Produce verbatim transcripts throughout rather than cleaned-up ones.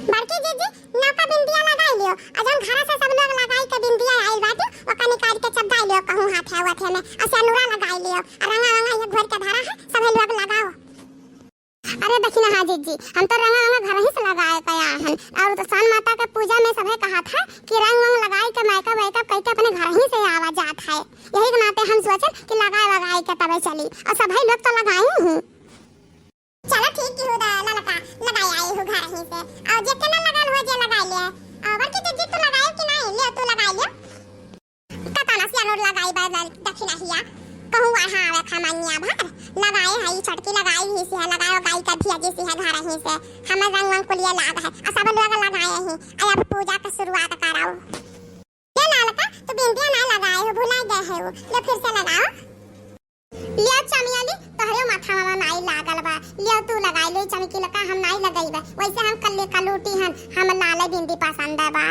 बड़की जिज्जी, नौका बिंदिया लगाई लियो, अउर जौन घरा से सब लोग लगाई के बिंदिया आइल बाटी, ओका निकाल के चबदाई लियो, कहूँ हाथे आवत है में, अउर सेनुरा लगाई लियो, अउर रंगा वंगा ये घोर के धरा है, सभे लोग लगाओ। अरे देखी ना, हाँ जिज्जी, हम तो रंगा वंगा घर ही से लगाए के आए हन, अउर तो सान माता के पूजा में सभे कहा था कि रंग वंग लगाई के मेकअप वेकअप करके अपने घर ही से आवा जात है, यही के नाते हम सोचन कि लगाए वगाए के तबे चली, अउर सभे लोग तो लगाई ही। चलो ठीक की हो दा ललका, लगाई आई हूँ घर ही से। अउर जे के ना लगाल हो, जे लगाई ले। अउर बड़की जिज्जी तू लगाई कि नहीं? ले तू लगाई ले। कतना से अनोर लगाई बा लल-, दखिनहिया। कहूँ वहाँ आवे खमनिया भर। लगाए है, ई छोटकी लगाई ही से है, लगाओ गाई का धिया जी से है घर ही से। हमें रंग वंग कुलिया लाग है। अउर सब लोग लगाए ही। अउर अब पूजा का शुरुआत कराओ। ए ललका, तू बिंदिया ना लगाए हो, भुला गए हो। ले फिर से लगाओ। लिया चमियाली, तोहरे माथा में नाई लागल बा। लिया तू लगाई ले चमकी लका, हम नाई लगइबे। वैसे हम कल्ले कलूटी हन, हम लाले बिंदी पसंद बा।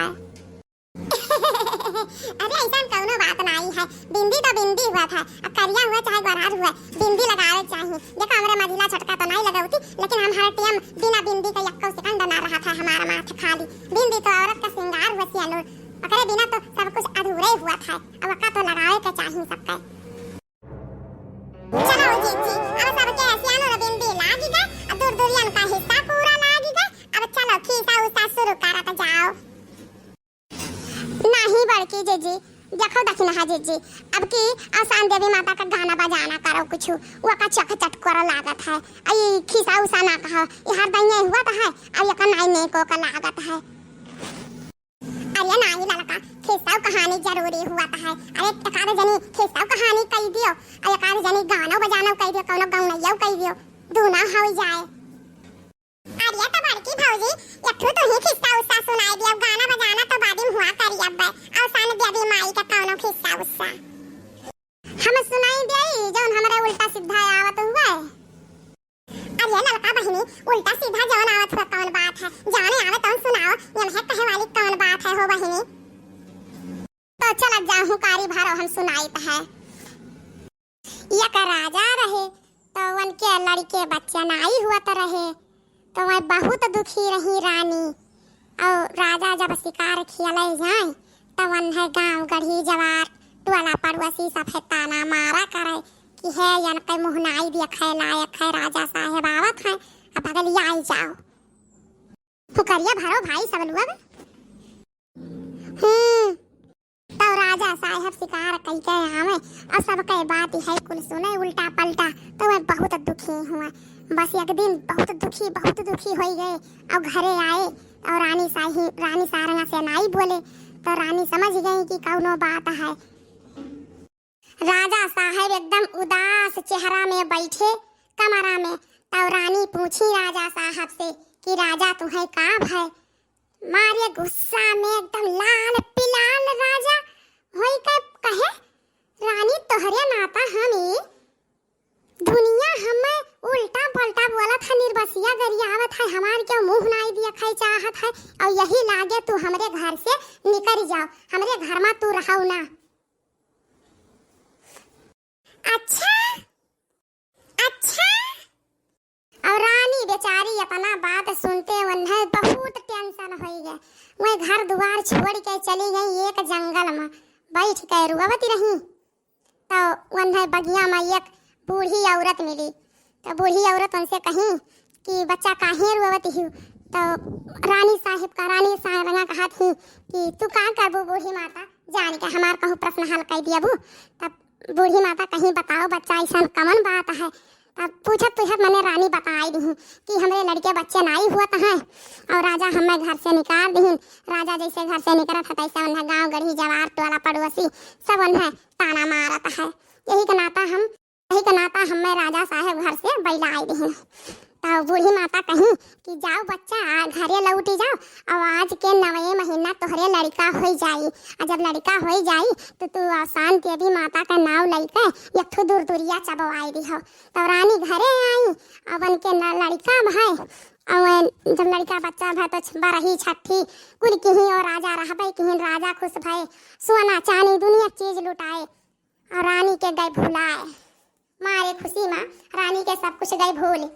अरे ऐसा कौनो बात नाई है, बिंदी तो बिंदी हुआ था, अब करिया हुआ चाहे गोरहर हुआ, बिंदी लगावे चाहिए। देखो हमरे मझिला छोटका तो नाई लगौती, लेकिन हम हर टाइम बिना बिंदी के यक्को सेकंड ना रहा था हमारा माथ खाली। बिंदी तो औरत का श्रृंगार हुआ सियालोर, ओकरे बिना तो सब कुछ अधूरे हुआ था। अब ओका तो लगावे के चाही सबके। चलो जीजी, अब सबके सियालोर बिंदी लागी गए, अब दूर दूरियन का हिस्सा पूरा लागी गए। अब चलो खीसा उसा शुरू करत जाओ। नहीं बड़की जीजी, देखो दखिनहा जीजी, अब की अवसान देवी माता का गाना बजाना करो कुछ, वो का चक चट करो लागत है। आई खिसा उसा ना कहो, ये हर दइया हुआ तो है, अब ये का नाई नहीं को का लागत है। अरे नाई ललका, खिसा कहानी जरूरी हुआ तो है। अरे एकाध जनी खिसा कहानी कह दियो, अरे एकाध जनी गाना बजाना कह दियो, कौनो गौनैया कह दियो, दूना हो जाए। अरे तो बड़की भौजी, एक ठो तू ही खिस्सा उस्सा सुनाई दियो, गाना बजाना तो बाद में हुआ करी अब, अवसान देवी माई का कौनो खिस्सा उस्सा। हम सुनाई देई जौन हमरे उल्टा सीधा आवत हुआ। अरे ललका बहिनी, उल्टा सीधा जौन आवत हुआ कौन बात है, जाने आवे तौन सुनाओ, यमहे कहे वाली कौन बात है हो बहिनी। तो चल जाहू कारी भरो हम सुनाइत है। एक राजा रहे, तो उनके लड़के बच्चा नाई हुआ तो रहे, तो वह बहुत दुखी रही रानी। और राजा जब शिकार खेले जाए, तो वन्हे गांव गढ़ी जवार टोला पड़ोसी सब है ताना मारा करे कि है यनके मुँह नाई देखे लायक है, राजा साहेब आवत है, अब बगलिया आई जाओ। फुकरिया भरो भाई सब लोग। हम्म, तब राजा साहेब शिकार कई के आवे और सबके बात है कुल सुने उल्टा पलटा, तो वह बहुत दुखी हुए। बस एक दिन बहुत दुखी, बहुत दुखी होई गए और घरे आए और रानी साही, रानी सारंगा से नाई बोले, तो रानी समझ गई कि कौनो बात है। राजा साहेब एकदम उदास चेहरा में बैठे कमरा में, तब रानी पूछी राजा साहब से कि राजा तुम्हें का भय? मारे गुस्सा में एकदम लाल पिलाल राजा होई के कहे, रानी तोहरे नाता हम ई दुनिया हमें उल्टा पलटा बोलत है, निर्बसिया गरियावत है, हमार क्यों मुँह नाई दिया खाई चाहत है, और यही लागे तू हमरे घर से निकल जाओ, हमरे घर में तू रहो ना। अच्छा, अच्छा। और रानी बेचारी अपना बात सुनते उन्हें बहुत टेंशन होई गए। वह घर दुआर छोड़ के चली गई एक जंगल में बैठ के रोवत रही। तो उन्हें बगिया में एक बूढ़ी औरत मिली। तो बूढ़ी औरत उनसे कही कि बच्चा काहे रोवत ही? तो रानी साहिब का, रानी सारंगा कहा थी कि तू का करबू बूढ़ी माता, जान के हमार कहूँ प्रश्न हल कर दियबू। तब बूढ़ी माता कहीं बताओ बच्चा ऐसा कमन बात है? तब पूछत पूछत मने रानी बताई दी कि हमरे लड़के बच्चे नाई हुआ तो हैं और राजा हमें घर से निकाल दी। राजा जैसे घर से निकलत है तैसे उन्हें गांव गढ़ी जवार टोला पड़ोसी सब उन्हें ताना मारत है। यही के नाता हम, यही के नाता हमें राजा साहेब घर से बैला आई दी। तब बूढ़ी माता कही कि जाओ बच्चा, आ घरे लौटी जाओ, और आज के नवे महीना तोहरे लड़का होई जाई। आ जब लड़का होई जाई तो तू अवसान देवी माता का नाव लइके एक ठो दुरदुरिया चबवाई दिहो। तब रानी घरे आई, अब उनके न लड़का भय, और जब लड़का बच्चा भय तो बरही छठी कुल किही और राजा रहबे किही, राजा खुश भय, सोना चांदी दुनिया चीज लुटाए। और रानी के गए भुलाए। मारे खुशी में रानी के सब कुछ गए भूल।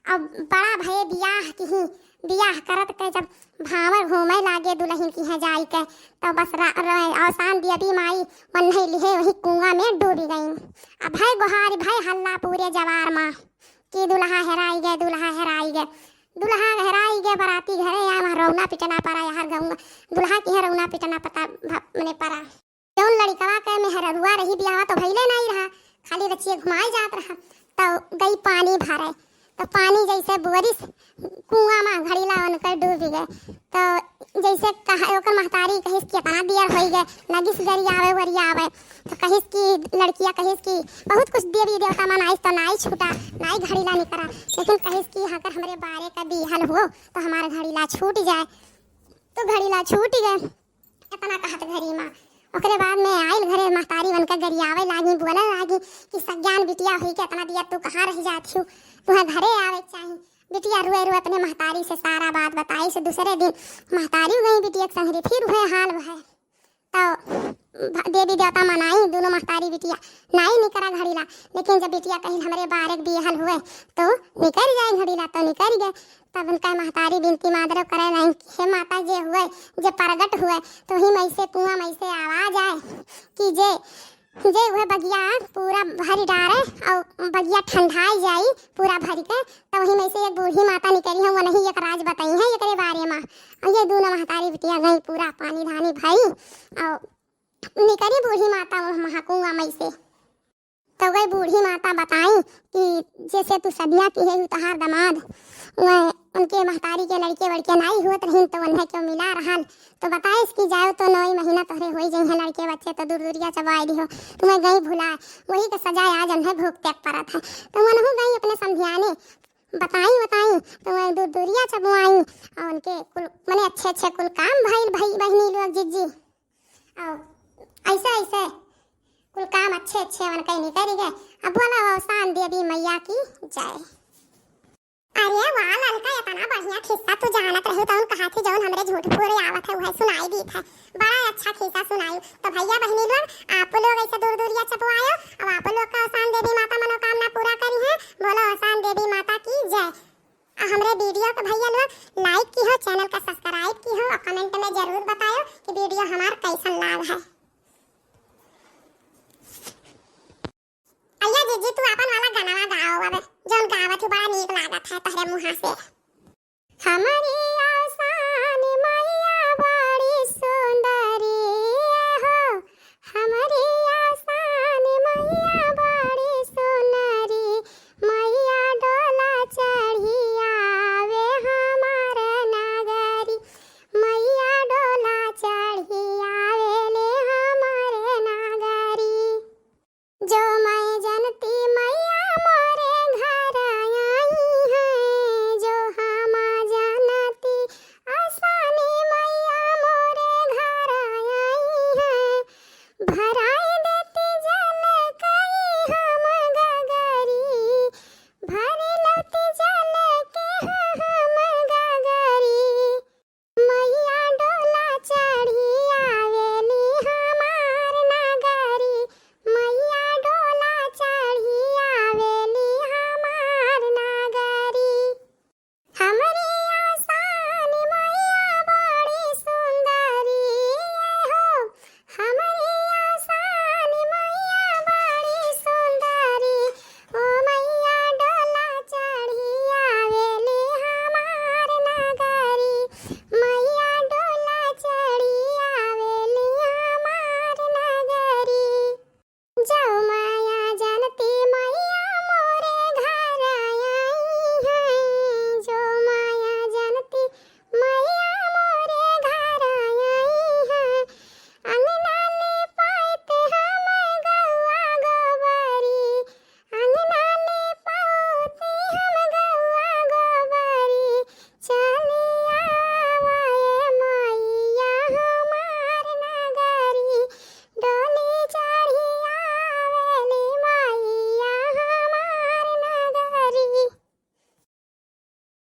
अब बड़ा भये बियाह किही, बियाह करत के जब भांवर घूमे लागे दुलहिन किहाँ जाई के, तो बस रा-, रा-, अवसान देवी माई वन्है लिहे वही कुआँ में डूबी गईं। अब भय गोहार, भय हल्ला पूरे जवार मा कि दुलहा हेराई गए, दुलहा हेराई गए, दुलहा हेराई गए। बराती घरे आए, वहाँ रौना पिटना परा, यहाँ गाँव दुलहा किहाँ रौना पिटना पता भ-, मने परा। जौन लड़िकवा के मेहररुआ रही, बियाहवा तो भइले नाई रहा, खाली रचिए घुमाए जात रहा। तो गई पानी भरे, तो पानी जैसे बोरिस कुआँ मा, घड़ीला उनकर डूबी गए। तो जैसे कहा, ओकर महतारी कहिस कि इतना देर होई गए, लगिस गरियावे वरियावे। तो कहिस कि लड़किया कहिस कि बहुत कुछ देवी देवता मनाइस तो नाई छूटा, नाई घड़ीला निकरा, लेकिन कहिस कि अगर हमरे बारे का बिहल हो तो हमार घड़ीला छूट जाए। तो घड़ीला छूट गए। इतना कहत घरी मा ओकरे बाद में आइल घरे, महतारी उनका गरियावे लागी, बोले लागी कि सज्ञान बिटिया होई के इतना दिया तू कहाँ रह जात हूँ, तुम्हें घरे आवे के चाही। बिटिया रोए रोए अपने महतारी से सारा बात बताइस। दूसरे दिन महतारी गई बिटिया के संगरी, फिर वह हाल वह। तो भ-, देवी देवता मनाई, दोनों महतारी बिटिया नाई निकरा घड़ीला। लेकिन जब बिटिया कहिल हमरे बारे के बिहल हुए तो निकर जाए घड़ीला, तो निकर गए। तब उनका महतारी बिनती मादरव करे लाइन कि हे माता, जे हुए, जे प्रगट हुए, तो ही में से कुआँ में से आवाज आए कि जे, जे वह बगिया पूरा भर डारे और बगिया ठंडाई जाई पूरा भर के। तो वही में से एक बूढ़ी माता निकली है, वो नहीं एक राज बताई है एकरे बारे मा। और ये दोनों महतारी बिटिया गई, पूरा पानी धानी भई और निकली बूढ़ी माता वो महाकुआँ में से। तो वह बूढ़ी माता बताई कि जैसे तू सदिया की है, तहार दामाद, वह उनके महतारी के लड़के वड़के नाई हुअत रहिन, तो उन्हें क्यों मिला रहल, तो बताइस कि जाओ तो नौ महीना तोहरे होई जइहें लड़के बच्चे, तो दूर दूरिया चबाई दिहो, तुम्हें गई भुलाए, वही के सजाए आज उन्हें भोग त्याग परत है। तो वनहु गई अपने समधियाने बताई बताई, तो वह दूर दूरिया चबुआई, और उनके कुल मने अच्छे अच्छे कुल काम भइल भाई बहनी लोग जिज्जी। और ऐसे ऐसे कुल काम अच्छे अच्छे उनके निकल गए। अब बोला अवसान देवी मैया की जय। अरे वाह ललका, इतना बढ़िया खिस्सा तू जानत रही, तो कहा थी जौन हमरे झूठ पूरे आवत है वह सुनाई दीत है। बड़ा अच्छा खिस्सा सुनाई। तो भैया बहनी लोग, आप लोग ऐसे दूर दूरिया चबुआयो, अब आप लोग का अवसान देवी माता मनोकामना पूरा करी है। बोलो अवसान देवी माता की जय। आ हमरे वीडियो के भैया लोग like किहो, चैनल का